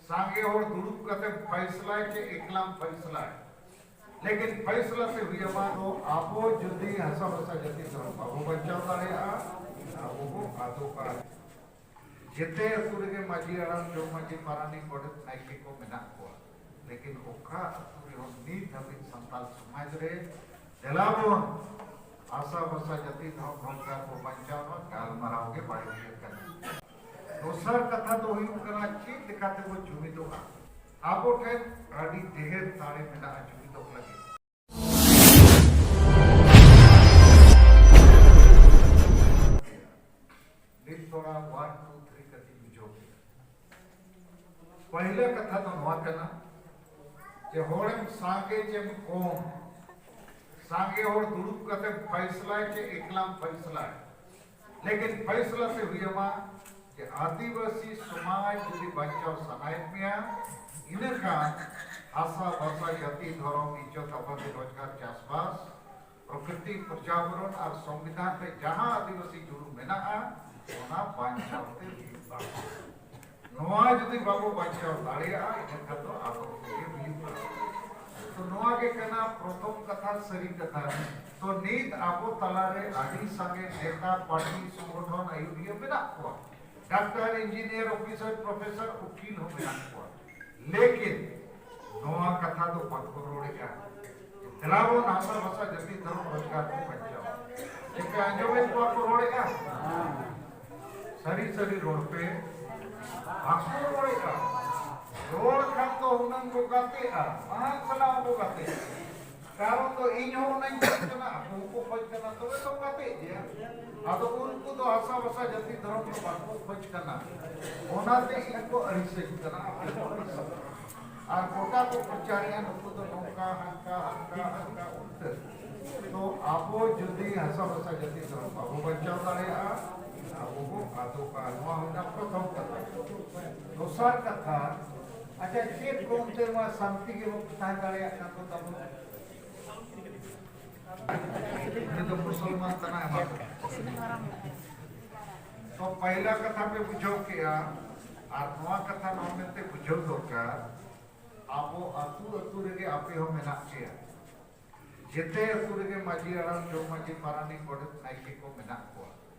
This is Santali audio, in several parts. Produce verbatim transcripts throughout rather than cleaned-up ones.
ᱥᱟᱸᱜᱮ ᱦᱚᱲ ᱫᱩᱲᱩᱵ ᱠᱟᱛᱮ ᱯᱷᱟᱭᱥᱞᱟᱭ ᱪᱮ ᱮᱠᱞᱟᱢ ᱯᱷᱟᱭᱥᱞᱟᱭ, ᱞᱮᱠᱤᱱ ᱯᱷᱟᱭᱥᱞᱟ ᱛᱮ ᱦᱩᱭ ᱟᱢᱟ᱾ ᱛᱚ ᱟᱵᱚ ᱡᱩᱫᱤ ᱦᱟᱥᱟ ᱵᱷᱟᱥᱟ ᱡᱟᱹᱛᱤ ᱫᱷᱚᱨᱚᱢ ᱵᱟᱵᱚ ᱵᱟᱧᱪᱟᱣ ᱫᱟᱲᱮᱭᱟᱜᱼᱟ, ᱟᱵᱚ ᱵᱚ ᱟᱫᱚᱜᱼᱟ᱾ ᱡᱮᱛᱮ ᱟᱹᱛᱩ ᱨᱮᱜᱮ ᱢᱟᱹᱡᱷᱤ ᱦᱟᱲᱟᱢ, ᱡᱚᱜᱽ ᱢᱟᱹᱡᱷᱤ, ᱯᱟᱨᱟᱱᱤᱠ, ᱜᱚᱰᱮᱛ, ᱱᱟᱭᱠᱮ ᱠᱚ ᱢᱮᱱᱟᱜ ᱠᱚᱣᱟ, ᱞᱮᱠᱤᱱ ᱚᱠᱟ ᱟᱹᱛᱩ ᱨᱮᱦᱚᱸ ᱱᱤᱛ ᱦᱟᱹᱵᱤᱡ ᱥᱟᱱᱛᱟᱲ ᱥᱚᱢᱟᱡᱽ ᱨᱮ ᱫᱮᱞᱟ ᱵᱚᱱ ᱦᱟᱥᱟ ᱵᱷᱟᱥᱟ ᱡᱟᱹᱛᱤ ᱫᱷᱚᱨᱚᱢ ᱨᱳᱡᱽᱜᱟᱨ ᱠᱚ ᱵᱟᱧᱪᱟᱣ ᱢᱟ, ᱜᱟᱞᱢᱟᱨᱟᱣ ᱜᱮ ᱵᱟᱭ ᱦᱩᱭ ᱟᱠᱟᱱᱟ᱾ ᱫᱚᱥᱟᱨ ᱠᱟᱛᱷᱟ ᱫᱚ ᱦᱩᱭᱩᱜ ᱠᱟᱱᱟ, ᱪᱮᱫ ᱞᱮᱠᱟ ᱛᱮᱵᱚ ᱡᱩᱢᱤᱫᱚᱜᱼᱟ? ᱟᱵᱚ ᱴᱷᱮᱱ ᱟᱹᱰᱤ ᱰᱷᱮᱨ ᱫᱟᱲᱮ ᱢᱮᱱᱟᱜᱼᱟ ᱡᱩᱢᱤᱫᱚᱜ ᱞᱟᱹᱜᱤᱫ᱾ ᱱᱤᱛ ᱛᱷᱚᱲᱟ one, two, three ᱠᱟᱛᱮ ᱵᱩᱡᱷᱟᱹᱣ ᱠᱮᱫᱟ᱾ ᱯᱟᱹᱦᱤᱞᱟ ᱠᱟᱛᱷᱟ ᱫᱚ ᱱᱚᱣᱟ ᱠᱟᱱᱟ ᱡᱮ ᱦᱚᱲᱮᱢ ᱥᱟᱸᱜᱮ ᱪᱮᱢ ᱠᱚᱢ, ᱥᱟᱸᱜᱮ ᱦᱚᱲ ᱫᱩᱲᱩᱵ ᱠᱟᱛᱮ ᱯᱷᱟᱭᱥᱞᱟᱭ ᱪᱮ ᱮᱠᱞᱟᱢ ᱯᱷᱟᱭᱥᱞᱟᱭ, ᱞᱮᱠᱤᱱ ᱯᱷᱟᱭᱥᱞᱟ ᱛᱮ ᱦᱩᱭ ᱟᱢᱟ ᱡᱮ ᱟᱹᱫᱤᱵᱟᱹᱥᱤ ᱥᱚᱢᱟᱡᱽ ᱡᱩᱫᱤ ᱵᱟᱧᱪᱟᱣ ᱥᱟᱱᱟᱭᱮᱫ ᱢᱮᱭᱟ, ᱤᱱᱟᱹᱠᱷᱟᱱ ᱦᱟᱥᱟ ᱵᱷᱟᱥᱟ ᱡᱟᱹᱛᱤ ᱫᱷᱚᱨᱚᱢ ᱤᱡᱽᱡᱚᱛ ᱟᱵᱟᱫᱤ ᱨᱳᱡᱽᱜᱟᱨ ᱪᱟᱥᱵᱟᱥ ᱯᱨᱚᱠᱨᱤᱛᱤ, ᱯᱚᱨᱡᱟᱵᱚᱨᱚᱱ ᱟᱨ ᱥᱚᱝᱵᱤᱫᱷᱟᱱ ᱨᱮ ᱡᱟᱦᱟᱸ ᱟᱹᱫᱤᱵᱟᱹᱥᱤ ᱡᱩᱲᱩ ᱢᱮᱱᱟᱜᱼᱟ, ᱚᱱᱟ ᱵᱟᱧᱪᱟᱣ ᱛᱮ ᱦᱩᱭᱩᱜᱼᱟ᱾ ᱱᱚᱣᱟ ᱡᱩᱫᱤ ᱵᱟᱵᱚ ᱵᱟᱧᱪᱟᱣ ᱫᱟᱲᱮᱭᱟᱜᱼᱟ, ᱤᱱᱟᱹᱠᱷᱟᱱ ᱫᱚ ᱟᱫᱚ ᱜᱮ ᱦᱩᱭᱩᱜᱼᱟ᱾ ᱛᱚ ᱱᱚᱣᱟ ᱜᱮ ᱠᱟᱱᱟ ᱯᱨᱚᱛᱷᱚᱢ ᱠᱟᱛᱷᱟ, ᱥᱟᱹᱨᱤ ᱠᱟᱛᱷᱟ᱾ ᱛᱚ ᱱᱤᱛ ᱟᱵᱚ ᱛᱟᱞᱟᱨᱮ ᱟᱹᱰᱤ ᱥᱟᱸᱜᱮ ᱱᱮᱛᱟ, ᱯᱟᱹᱴᱤ, ᱥᱚᱝᱜᱚᱴᱷᱚᱱ, ᱟᱹᱭᱩᱨᱤᱭᱟᱹ ᱢᱮᱱᱟᱜ ᱠᱚᱣᱟ᱾ ᱰᱟᱠᱛᱟᱨ, ᱤᱧᱡᱤᱱᱤᱭᱟᱨ, ᱚᱯᱷᱤᱥᱟᱨ, ᱯᱨᱚᱯᱷᱮᱥᱚᱨ, ᱩᱠᱤᱞ ᱦᱚᱸ ᱢᱮᱱᱟᱜ ᱠᱚᱣᱟ᱾ ᱞᱮᱠᱤᱱ ᱱᱚᱣᱟ ᱠᱟᱛᱷᱟ ᱫᱚ ᱵᱟᱠᱚ ᱨᱚᱲᱮᱫᱼᱟ᱾ ᱫᱮᱞᱟ ᱵᱚᱱ ᱦᱟᱥᱟ ᱵᱷᱟᱥᱟ ᱡᱟᱹᱛᱤ ᱫᱷᱚᱨᱚᱢ ᱨᱳᱡᱽᱜᱟᱨ ᱵᱚᱱ ᱵᱟᱧᱪᱟᱣᱟ᱾ ᱪᱮᱫ ᱯᱮ ᱟᱸᱡᱚᱢᱮᱫ ᱠᱚᱣᱟ ᱠᱚ ᱨᱚᱲᱮᱫᱼᱟ? ᱥᱟᱹᱨᱤ ᱥᱟᱹᱨᱤ ᱨᱚᱲ ᱯᱮ, ᱵᱟᱠᱚ ᱨᱚᱲᱮᱫᱼᱟ᱾ ᱨᱚᱲ ᱠᱷᱟᱱ ᱫᱚ ᱦᱩᱱᱟᱹᱝ ᱠᱚ ᱜᱟᱛᱮᱜᱼᱟ, ᱵᱟᱝ ᱥᱟᱞᱟᱜ ᱠᱚ ᱜᱟᱛᱮᱜᱼᱟ᱾ ᱠᱟᱨᱚᱱ ᱫᱚ ᱤᱧ ᱦᱚᱸ ᱚᱱᱟᱧ ᱠᱷᱚᱡᱽ ᱠᱟᱱᱟ, ᱟᱠᱚ ᱦᱚᱸᱠᱚ ᱠᱷᱚᱡᱽ ᱠᱟᱱᱟ, ᱛᱚᱵᱮ ᱛᱚ ᱜᱟᱛᱮᱜ ᱜᱮᱭᱟ᱾ ᱟᱫᱚ ᱩᱱᱠᱩ ᱫᱚ ᱦᱟᱥᱟ ᱵᱷᱟᱥᱟ ᱡᱟᱹᱛᱤ ᱫᱷᱚᱨᱚᱢ ᱫᱚ ᱵᱟᱠᱚ ᱠᱷᱚᱡᱽ ᱠᱟᱱᱟ, ᱚᱱᱟᱛᱮ ᱤᱧ ᱠᱚ ᱟᱹᱲᱤᱥᱟᱹᱧ ᱠᱟᱱᱟ, ᱟᱯᱮ ᱠᱚ ᱟᱹᱲᱤᱥᱚᱜ ᱠᱟᱱᱟ᱾ ᱟᱨ ᱜᱚᱴᱟ ᱠᱚ ᱯᱨᱚᱪᱟᱨᱮᱜᱼᱟ, ᱱᱩᱠᱩ ᱫᱚ ᱱᱚᱝᱠᱟ, ᱦᱟᱱᱠᱟ, ᱦᱟᱱᱠᱟ, ᱦᱟᱱᱠᱟ, ᱩᱞᱴᱟᱹ᱾ ᱛᱚ ᱟᱵᱚ ᱡᱩᱫᱤ ᱦᱟᱥᱟ ᱵᱷᱟᱥᱟ ᱡᱟᱹᱛᱤ ᱫᱷᱚᱨᱚᱢ ᱵᱟᱵᱚ ᱵᱟᱧᱪᱟᱣ ᱫᱟᱲᱮᱭᱟᱜᱼᱟ, ᱟᱵᱚ ᱵᱚ ᱟᱫᱚᱜᱼᱟ᱾ ᱱᱚᱣᱟ ᱦᱩᱭᱱᱟ ᱯᱨᱚᱛᱷᱚᱢ ᱠᱟᱛᱷᱟ᱾ ᱫᱚᱥᱟᱨ ᱠᱟᱛᱷᱟ, ᱟᱪᱪᱷᱟ, ᱪᱮᱫ ᱠᱚ ᱚᱱᱛᱮ ᱱᱚᱣᱟ ᱥᱟᱱᱛᱤ ᱜᱮ ᱵᱟᱵᱚ ᱛᱟᱦᱮᱸ ᱫᱟᱲᱮᱭᱟᱜ ᱠᱟᱱ ᱫᱚ ᱛᱟᱵᱚ? ᱩᱱᱤ ᱫᱚ ᱢᱩᱥᱚᱞᱢᱟᱱ ᱠᱟᱱᱟᱭ, ᱮᱢᱟ ᱠᱚ᱾ ᱛᱚ ᱯᱟᱭᱞᱟ ᱠᱟᱛᱷᱟ ᱯᱮ ᱵᱩᱡᱷᱟᱹᱣ ᱠᱮᱜᱼᱟ, ᱟᱨ ᱱᱚᱣᱟ ᱠᱟᱛᱷᱟ ᱱᱚᱣᱟ ᱢᱮᱱᱛᱮ ᱵᱩᱡᱷᱟᱹᱣ ᱫᱚᱨᱠᱟᱨ, ᱟᱵᱚ ᱟᱹᱛᱩ ᱟᱹᱛᱩ ᱨᱮᱜᱮ ᱟᱯᱮ ᱦᱚᱸ ᱢᱮᱱᱟᱜ ᱯᱮᱭᱟ᱾ ᱡᱮᱛᱮ ᱟᱹᱛᱩ ᱨᱮᱜᱮ ᱢᱟᱹᱡᱷᱤ ᱦᱟᱲᱟᱢ, ᱡᱚᱜᱽ ᱢᱟᱹᱡᱷᱤ, ᱯᱟᱨᱟᱱᱤᱠ, ᱜᱚᱰᱮᱛ, ᱱᱟᱭᱠᱮ ᱠᱚ ᱢᱮᱱᱟᱜ ᱠᱚᱣᱟ᱾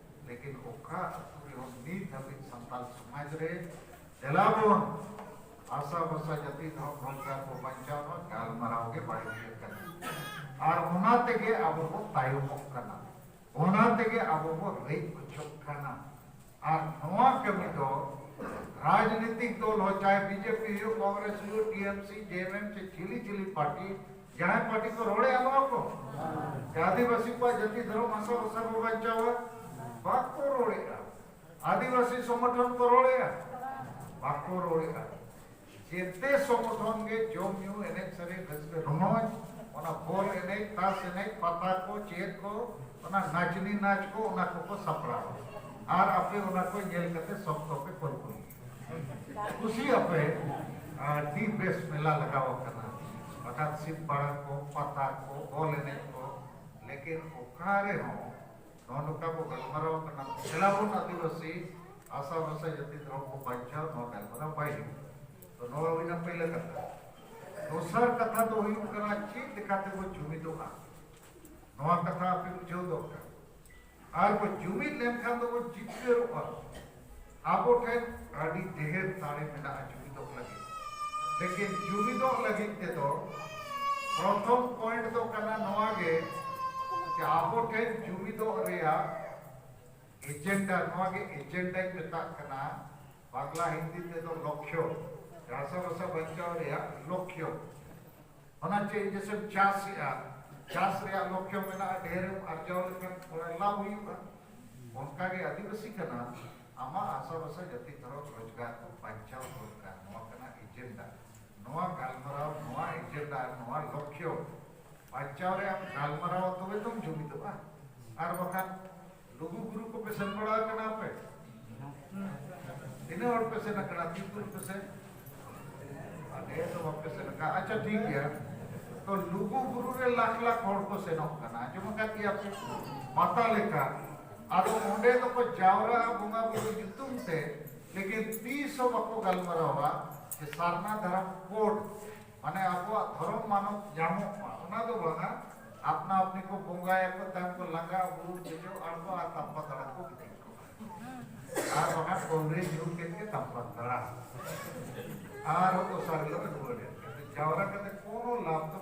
ᱞᱮᱠᱤᱱ ᱚᱠᱟ ᱟᱹᱛᱩ ᱨᱮᱦᱚᱸ ᱱᱤᱛ ᱦᱟᱹᱵᱤᱡ ᱥᱟᱱᱛᱟᱲ ᱥᱚᱢᱟᱡᱽ ᱨᱮ ᱫᱮᱞᱟ ᱵᱚᱱ ᱟᱥᱟ ᱵᱷᱟᱥᱟ ᱡᱟᱹᱛᱤ ᱫᱷᱚᱨᱚᱢ ᱨᱳᱡᱽᱜᱟᱨ ᱠᱚ ᱵᱟᱧᱪᱟᱣ ᱢᱟ, ᱜᱟᱞᱢᱟᱨᱟᱣ ᱜᱮ ᱵᱟᱭ ᱦᱩᱭᱩᱜ ᱠᱟᱱᱟ᱾ ᱟᱨ ᱚᱱᱟ ᱛᱮᱜᱮ ᱟᱵᱚ ᱵᱚᱱ ᱛᱟᱭᱚᱢᱚᱜ ᱠᱟᱱᱟ, ᱚᱱᱟ ᱛᱮᱜᱮ ᱟᱵᱚ ᱵᱚᱱ ᱨᱮᱡ ᱦᱚᱪᱚᱜ ᱠᱟᱱᱟ᱾ ᱟᱨ ᱱᱚᱣᱟ ᱠᱟᱹᱢᱤ ᱫᱚ ᱨᱟᱡᱽᱱᱤᱛᱤᱠ ᱫᱚᱞ ᱦᱚᱸ, ᱪᱟᱦᱮ ᱵᱤᱡᱮᱯᱤ ᱦᱩᱭᱩᱜ, ᱠᱚᱝᱜᱨᱮᱥ ᱦᱩᱭᱩᱜ, ᱴᱤᱮᱢᱥᱤ, ᱡᱮᱮᱢᱮᱢ ᱥᱮ ᱪᱤᱞᱤ ᱪᱤᱞᱤ ᱯᱟᱨᱴᱤ, ᱡᱟᱦᱟᱸᱭ ᱯᱟᱨᱴᱤ ᱠᱚ ᱨᱚᱲᱮᱫᱼᱟ ᱱᱚᱣᱟ ᱠᱚ, ᱡᱮ ᱟᱹᱫᱤᱵᱟᱹᱥᱤ ᱠᱚᱣᱟᱜ ᱡᱟᱹᱛᱤ ᱫᱷᱚᱨᱚᱢ ᱟᱥᱟ ᱵᱷᱟᱥᱟ ᱵᱚ ᱵᱟᱧᱪᱟᱣᱟ, ᱵᱟᱠᱚ ᱨᱚᱲᱮᱫᱼᱟ᱾ ᱟᱹᱫᱤᱵᱟᱹᱥᱤ ᱥᱚᱝᱜᱚᱴᱷᱚᱱ ᱠᱚ ᱨᱚᱲᱮᱫᱼᱟ, ᱵᱟᱠᱚ ᱨᱚᱲᱮᱫᱼᱟ᱾ ᱡᱮᱛᱮ ᱥᱚᱝᱜᱚᱴᱷᱚᱱ ᱜᱮ ᱡᱚᱢ ᱧᱩ, ᱮᱱᱮᱡ ᱥᱮᱨᱮᱧ, ᱨᱟᱹᱥᱠᱟᱹ ᱨᱚᱢᱚᱡᱽ, ᱚᱱᱟ ᱵᱚᱞ ᱮᱱᱮᱡ, ᱛᱟᱥ ᱮᱱᱮᱡ, ᱯᱟᱛᱟ ᱠᱚ, ᱪᱮᱫ ᱠᱚ, ᱚᱱᱟ ᱱᱟᱪᱱᱤ ᱱᱟᱪ ᱠᱚ, ᱚᱱᱟ ᱠᱚᱠᱚ ᱥᱟᱯᱲᱟᱣᱟ᱾ ᱟᱨ ᱟᱯᱮ ᱚᱱᱟ ᱠᱚ ᱧᱮᱞ ᱠᱟᱛᱮ ᱥᱚᱠᱛᱚ ᱯᱮ ᱠᱚᱞᱯᱚᱱᱟ᱾ ᱠᱩᱥᱤᱭᱟᱜ ᱯᱮ, ᱟᱹᱰᱤ ᱵᱮᱥ ᱢᱮᱞᱟ ᱞᱟᱜᱟᱣ ᱟᱠᱟᱱᱟ᱾ ᱵᱟᱠᱷᱟᱱ ᱥᱤᱢ ᱯᱟᱲᱟ ᱠᱚ, ᱯᱟᱛᱟ ᱠᱚ, ᱵᱚᱞ ᱮᱱᱮᱡ ᱠᱚ, ᱞᱮᱠᱤᱱ ᱚᱠᱟ ᱨᱮᱦᱚᱸ ᱱᱚᱜᱼᱚ ᱱᱚᱝᱠᱟ ᱵᱚ ᱜᱟᱞᱢᱟᱨᱟᱣ ᱠᱟᱱᱟ, ᱫᱮᱞᱟ ᱵᱚᱱ ᱟᱹᱫᱤᱵᱟᱹᱥᱤ ᱟᱥᱟ ᱵᱷᱟᱥᱟ ᱡᱟᱹᱛᱤ ᱫᱷᱚᱨᱚᱢ ᱠᱚ ᱵᱟᱧᱪᱟᱣ, ᱱᱚᱣᱟ ᱜᱟᱞᱢᱟᱨᱟᱣ ᱵᱟᱭ ᱦᱩᱭᱩᱜ᱾ ᱛᱚ ᱱᱚᱣᱟ ᱦᱩᱭᱱᱟ ᱯᱳᱭᱞᱳ ᱠᱟᱛᱷᱟ᱾ ᱫᱚᱥᱟᱨ ᱠᱟᱛᱷᱟ ᱫᱚ ᱦᱩᱭᱩᱜ ᱠᱟᱱᱟ, ᱪᱮᱫ ᱞᱮᱠᱟᱛᱮ ᱵᱚ ᱡᱩᱢᱤᱫᱚᱜᱼᱟ, ᱱᱚᱣᱟ ᱠᱟᱛᱷᱟ ᱟᱯᱮ ᱵᱩᱡᱷᱟᱹᱣ ᱫᱚᱨᱠᱟᱨ᱾ ᱟᱨ ᱵᱚ ᱡᱩᱢᱤᱫ ᱞᱮᱱᱠᱷᱟᱱ ᱫᱚᱵᱚ ᱡᱤᱛᱠᱟᱹᱨᱚᱜᱼᱟ᱾ ᱟᱵᱚ ᱴᱷᱮᱱ ᱟᱹᱰᱤ ᱰᱷᱮᱨ ᱫᱟᱲᱮ ᱢᱮᱱᱟᱜᱼᱟ ᱡᱩᱢᱤᱫᱚᱜ ᱞᱟᱹᱜᱤᱫ᱾ ᱞᱮᱠᱤᱱ ᱡᱩᱢᱤᱫᱚᱜ ᱞᱟᱹᱜᱤᱫ ᱛᱮᱫᱚ ᱯᱨᱚᱛᱷᱚᱢ ᱯᱚᱭᱮᱱᱴ ᱫᱚ ᱠᱟᱱᱟ ᱱᱚᱣᱟ ᱜᱮ, ᱡᱮ ᱟᱵᱚ ᱴᱷᱮᱱ ᱡᱩᱢᱤᱫᱚᱜ ᱨᱮᱭᱟᱜ ᱮᱡᱮᱱᱰᱟ, ᱱᱚᱣᱟ ᱜᱮ ᱮᱡᱮᱱᱰᱟᱧ ᱢᱮᱛᱟᱜ ᱠᱟᱱᱟ, ᱵᱟᱝᱞᱟ ᱦᱤᱱᱫᱤ ᱛᱮᱫᱚ ᱞᱚᱠᱠᱷᱚ, ᱪᱟᱥᱟᱵᱟᱥᱟ ᱵᱟᱧᱪᱟᱣ ᱨᱮᱭᱟᱜ ᱞᱚᱠᱠᱷᱚ᱾ ᱚᱱᱟ ᱪᱮᱫ, ᱡᱮᱥᱮᱢ ᱪᱟᱥᱮᱜᱼᱟ, ᱪᱟᱥ ᱨᱮᱭᱟᱜ ᱞᱚᱠᱠᱷᱚ ᱢᱮᱱᱟᱜᱼᱟ, ᱰᱷᱮᱨᱮᱢ ᱟᱨᱡᱟᱣ ᱞᱮᱠᱷᱟᱱ ᱛᱷᱚᱲᱟ ᱞᱟᱵᱷ ᱦᱩᱭᱩᱜᱼᱟ᱾ ᱚᱱᱠᱟᱜᱮ ᱟᱹᱫᱤᱵᱟᱹᱥᱤ ᱠᱟᱱᱟ, ᱟᱢᱟᱜ ᱟᱥᱟᱵᱷᱟᱥᱟ ᱡᱟᱹᱛᱤ ᱫᱷᱚᱨᱚᱢ ᱨᱳᱡᱽᱜᱟᱨ ᱠᱚ ᱵᱟᱧᱪᱟᱣ ᱫᱚᱨᱠᱟᱨ, ᱱᱚᱣᱟ ᱠᱟᱱᱟ ᱮᱡᱮᱱᱰᱟ᱾ ᱱᱚᱣᱟ ᱜᱟᱞᱢᱟᱨᱟᱣ, ᱱᱚᱣᱟ ᱮᱡᱮᱱᱰᱟ, ᱱᱚᱣᱟ ᱞᱚᱠᱠᱷᱚ ᱵᱟᱧᱪᱟᱣ ᱨᱮ ᱟᱢ ᱜᱟᱞᱢᱟᱨᱟᱣ, ᱛᱚᱵᱮ ᱛᱚᱢ ᱡᱩᱢᱤᱫᱚᱜᱼᱟ᱾ ᱟᱨ ᱵᱟᱠᱷᱟᱱ ᱞᱩᱜᱩ ᱵᱩᱨᱩ ᱠᱚᱯᱮ ᱥᱮᱱ ᱵᱟᱲᱟ ᱟᱠᱟᱱᱟ ᱯᱮ? ᱛᱤᱱᱟᱹᱜ ᱦᱚᱲ ᱯᱮ ᱥᱮᱱ ᱟᱠᱟᱱᱟ? ᱛᱤᱱ ᱫᱤᱱ ᱯᱮ ᱥᱮᱱ? ᱟᱨ ᱰᱷᱮᱨ ᱫᱚ ᱵᱟᱯᱮ ᱥᱮᱱ ᱟᱠᱟᱱᱟ᱾ ᱟᱪᱪᱷᱟ, ᱴᱷᱤᱠ ᱜᱮᱭᱟ᱾ ᱛᱚ ᱞᱩᱜᱩ ᱵᱩᱨᱩ ᱨᱮ ᱞᱟᱠᱷ ᱞᱟᱠᱷ ᱦᱚᱲ ᱠᱚ ᱥᱮᱱᱚᱜ ᱠᱟᱱᱟ, ᱟᱸᱡᱚᱢ ᱟᱠᱟᱫ ᱜᱮᱭᱟ ᱯᱮ? ᱯᱟᱛᱟ ᱞᱮᱠᱟ᱾ ᱟᱫᱚ ᱚᱸᱰᱮ ᱫᱚᱠᱚ ᱡᱟᱣᱨᱟᱜᱼᱟ ᱵᱚᱸᱜᱟ ᱵᱩᱨᱩ ᱧᱩᱛᱩᱢ ᱛᱮ, ᱞᱮᱠᱤᱱ ᱛᱤᱥ ᱦᱚᱸ ᱵᱟᱠᱚ ᱜᱟᱞᱢᱟᱨᱟᱣᱟ ᱡᱮ ᱥᱟᱨᱱᱟ ᱫᱷᱚᱨᱚᱢ ᱠᱳᱰ, ᱢᱟᱱᱮ ᱟᱵᱚᱣᱟᱜ ᱫᱷᱚᱨᱚᱢ ᱢᱟᱱᱚᱛ ᱧᱟᱢᱚᱜ ᱢᱟ, ᱚᱱᱟ ᱫᱚ ᱵᱟᱝᱟ᱾ ᱟᱯᱱᱟ ᱟᱯᱱᱤ ᱠᱚ ᱵᱚᱸᱜᱟᱭᱟᱠᱚ, ᱛᱟᱭᱚᱢ ᱠᱚ ᱞᱟᱸᱜᱟ ᱵᱩᱨᱩ ᱫᱮᱡᱚᱜ ᱟᱬᱜᱚ ᱟᱨ ᱛᱟᱢᱯᱟ ᱛᱟᱲᱟ ᱠᱚ ᱜᱤᱛᱤᱡ ᱠᱚᱜᱼᱟ᱾ ᱟᱨ ᱵᱟᱝᱟ ᱠᱚᱞ ᱨᱮ ᱧᱩᱨ ᱠᱮᱫ ᱜᱮ ᱛᱟᱢᱯᱟ ᱛᱟᱲᱟ᱾ ᱟᱨᱦᱚᱸ ᱫᱚᱥᱟᱨ ᱦᱤᱞᱳᱜ ᱨᱩᱣᱟᱹᱲ ᱮᱱ ᱜᱮ᱾ ᱡᱟᱣᱨᱟ ᱠᱟᱛᱮ ᱠᱳᱱᱳ ᱞᱟᱵᱷ ᱫᱚ